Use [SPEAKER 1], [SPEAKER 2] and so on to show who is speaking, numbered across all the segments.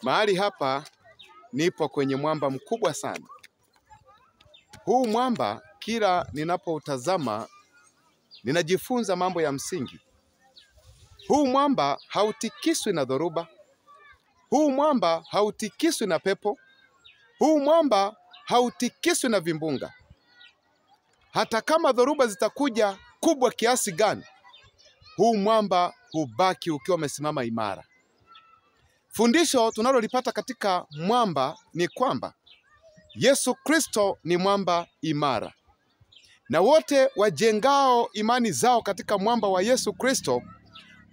[SPEAKER 1] Mahali hapa nipo kwenye mwamba mkubwa sana. Huu mwamba kila ninapoutazama ninajifunza mambo ya msingi. Huu mwamba hautikiswi na dhoruba. Huu mwamba hautikiswi na pepo. Huu mwamba hautikiswi na vimbunga. Hata kama dhoruba zitakuja kubwa kiasi gani, huu mwamba hubaki ukiwa umesimama imara. Fundisho tunalolipata katika mwamba ni kwamba Yesu Kristo ni mwamba imara. Na wote wajengao imani zao katika mwamba wa Yesu Kristo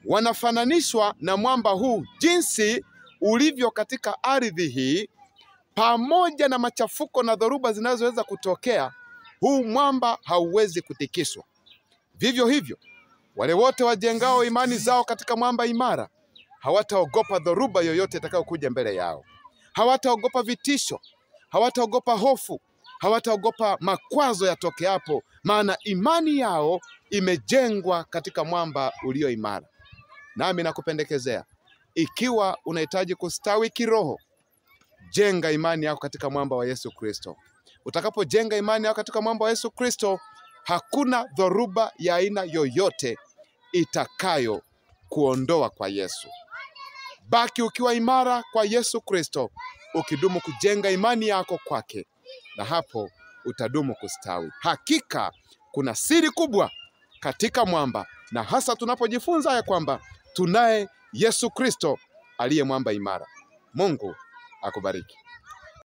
[SPEAKER 1] wanafananishwa na mwamba huu jinsi ulivyo katika ardhi hii. Pamoja na machafuko na dhoruba zinazoweza kutokea, huu mwamba hauwezi kutikiswa. Vivyo hivyo, wale wote wajengao imani zao katika mwamba imara hawataogopa dhoruba yoyote itakayokuja mbele yao. Hawataogopa vitisho, hawataogopa hofu, hawataogopa makwazo yatokeapo, maana imani yao imejengwa katika mwamba ulio imara. Nami nakupendekezea, ikiwa unahitaji kustawi kiroho, jenga imani yako katika mwamba wa Yesu Kristo. Utakapojenga imani yako katika mwamba wa Yesu Kristo, hakuna dhoruba ya aina yoyote itakayo kuondoa kwa Yesu. Baki ukiwa imara kwa Yesu Kristo, ukidumu kujenga imani yako kwake, na hapo utadumu kustawi. Hakika kuna siri kubwa katika mwamba, na hasa tunapojifunza ya kwamba tunaye Yesu Kristo aliye mwamba imara. Mungu akubariki.